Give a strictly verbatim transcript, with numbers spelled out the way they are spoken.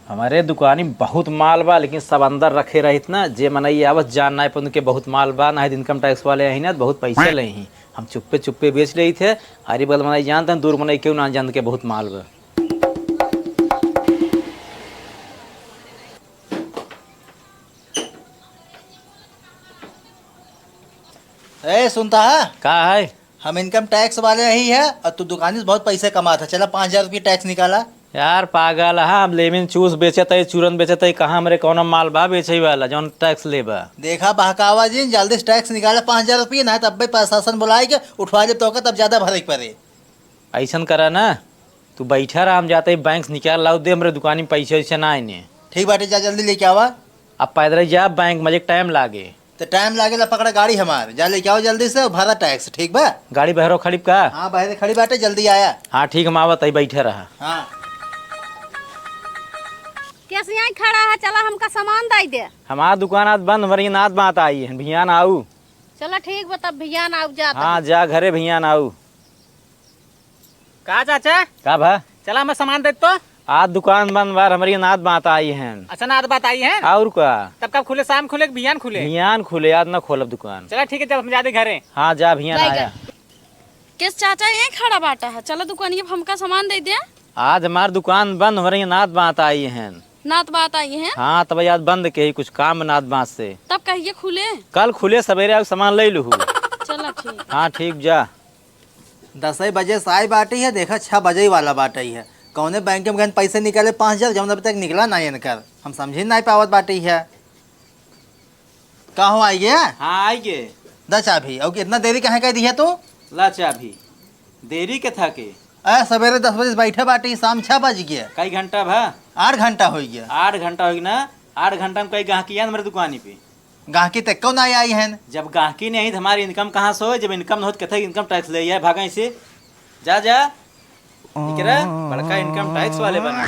हमरे दुकानी बहुत माल बा, लेकिन सब अंदर रखे रहित ना, जे मनई आवत जान नाहीं पउन के बहुत माल बा, नाहीं त income tax वाले अही ना, बहुत पैसे लेही। हम चुप्पे चुप्पे बेच लेइत है, अरे बगल मनई जानत हैं, दूर मनई केहू ना जानत के बहुत माल बा। ए, सुनता है? का है? हम income tax वाले ही है और तू दुकानी से बहुत पैसे कमात है। चला, पाँच हजार रुपये tax निकाला। यार पागल है, हम लेमन चूस बेचत है, चूरन बेचत है, कहाँ हमरे कौनो माल बा बेचे वाला जौन tax लेबा? देखा बहकावा जिन, जल्दी से tax निकाला पाँच हजार रुपये, नाहीं तब भी प्रशासन बुलाए के उठवा लेब तोका, तब ज्यादा भरे के पड़े। ऐसन करा ना, तू बैठा रहा, हम जाते ही बैंक से निकाल लाओ दे, हमरे दुकानी में पैसे वैसे ना आइने। ठीक बाटे, जा जल्दी लेके आवा। अब पैदल ही जा, बैंक में एक time लागे। तो time लागेला, पकड़ा गाड़ी हमार, जा लेके आओ जल्दी से, भरा tax, ठीक बा? गाड़ी बहरो खड़ी का? हाँ, बहरे खड़ी बाटे, जल्दी आया। हाँ ठीक, हम आवत ही, बैठे रहा। हाँ। कैसे यहाँ खड़ा है, चला हमका सामान दे दे। हमार दुकान आज बंद, हमारी नात बात आई है, भियान आऊ। चला ठीक बा, तब भियान आऊ जात हाँ, ही। जा घरे भियान आऊ। का चाचा? का भा? चला, हमें सामान दे तो। आज दुकान बंद बार, हमारी नात बात आई हैं। अच्छा, नात बात आई हैं? और का? तब कब खुले? शाम खुले कि भियान खुले? भियान खुले, आज न खोलब दुकान। चला ठीक है, जब हम जाते घरे। हाँ, जा भियान आया। किस चाचा ये खड़ा बाटा है? चला दुकानिया पे हमका सामान दे दे। आज हमार दुकान बंद हो रही है, नात बात आई हैं। नात बात आई हैं? हाँ, तब आज बंद के ही कुछ काम नात बात से। तब कहिए खुले? कल खुले, सवेरे आउ सामान ले लूहू। चला ठीक। हाँ, ठीक जा। दसई बजे से आई बाटी है, देखा छह बजे वाला बाटी है। कौने बैंक में गन पैसे निकाले पाँच हजार, जौन अभी तक निकला ना इनकर, हम समझी ना पावत बाटी है। का हो, आई गे? हाँ, आई गे। द चाभी। और इतना देरी काहे कह दी है तू? ला चाभी। देरी के था के? अरे, सवेरे दस बजे से बैठे बाटी, शाम छह बज गया। कई घंटा भा? आठ घंटा हो गया। आठ घंटा हो गया ना? आठ घंटा में कई गाहकी आन हमारे दुकानी पे? गाहकी ते क्यों ना आई हैं? जब गाहकी नहीं आई तो हमारी income कहाँ से हो? जब income न हो तो कथे income tax ले आए, भागा इसे। जा, जा। इकरा बड़का income tax वाले बना।